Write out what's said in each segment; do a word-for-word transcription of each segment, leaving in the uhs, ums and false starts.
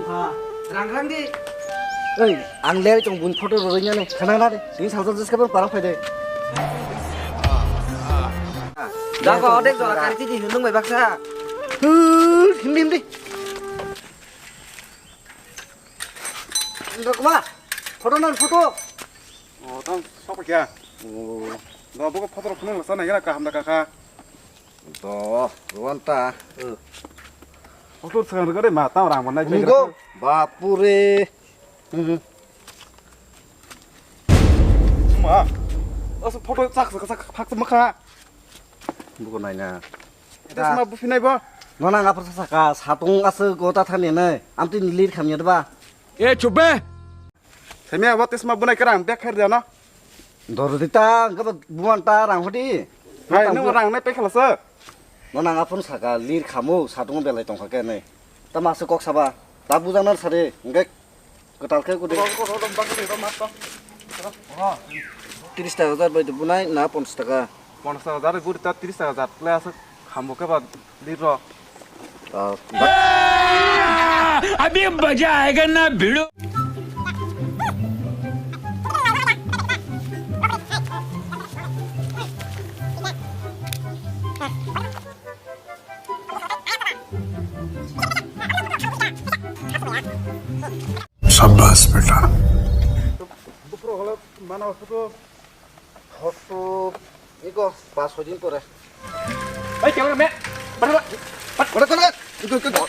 Rang rang di. Oi, ang ler chong bun photo roi nani. Khana na de. Sini salsa jis ka parang phai de. Jago odek jora kari tidi nung bai baksa. Hindi, hindi. Indra Kumar, photo nan photo. Oh, tang sok kya? Oh. Do buka photo rok phunung lasa nai gana kaham da kaka. Do, ruan ta. Photo sekarang kare ma tang rang mana. Nunggu. Bapure. Ma. Asa photo sak sak sak phak makha. Buku naina. Tesma bufinai bo. Nona ngapur saka satung asa gota thani nai. Amti nilir khamya ba. E chup be. Semia bo tesma bunai kerang bek khair jana. Dor di ta, engke bo buan ta rang hodi. Hai, nung rang nai pekhala se. Nona ngapur saka lir khamu satung belai tongkha ke nai. Ta masa kok saba. Ta bujang nan sari. Engke Kwtal khe kudi. Tris taka hajar bai bunai na ponchas taka. Ponchas taka hajar guri ta tris taka hajar le aswk hambo khe ba liro. Abhi maza aayega na bhidu. Shabash beta. Bufro holo mana hospital. Hospital iko pas soi din pore. Hey, camera man. Pada, pada, pada, pada. Iko, iko, iko.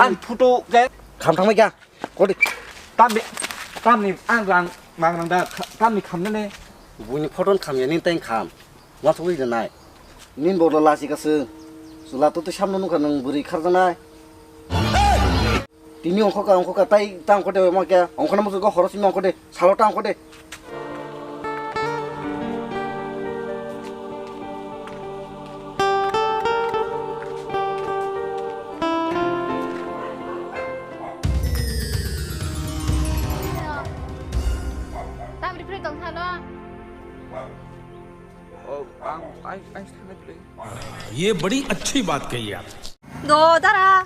Ang photo ke. Kham thangmai kya? Kodi. Tamni, tamni ang rang mang rang da, tamni kham ne ne. Buini photo kham ya nin teng kham. Wa thugui da nai. Nin bodo lasi ka se. Sula to te samno nukha nang buri kharjanai. Tini ongkho ka, ongkho ka, tai ta ongkho de, omo khe ongkho na muchungo horo simi ongkho de, salo ta ongkho de. Tam rifri tong salo. Oh, ang, ang, ang, ये बड़ी अच्छी बात कही आप। Do dara.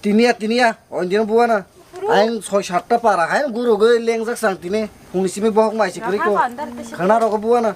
Tiniya, tiniya, onjino buana. Aing soi satta para, aing guru goi lengjak sang tini. Huni simi bohok mai sikri ko. Khana rogo buana.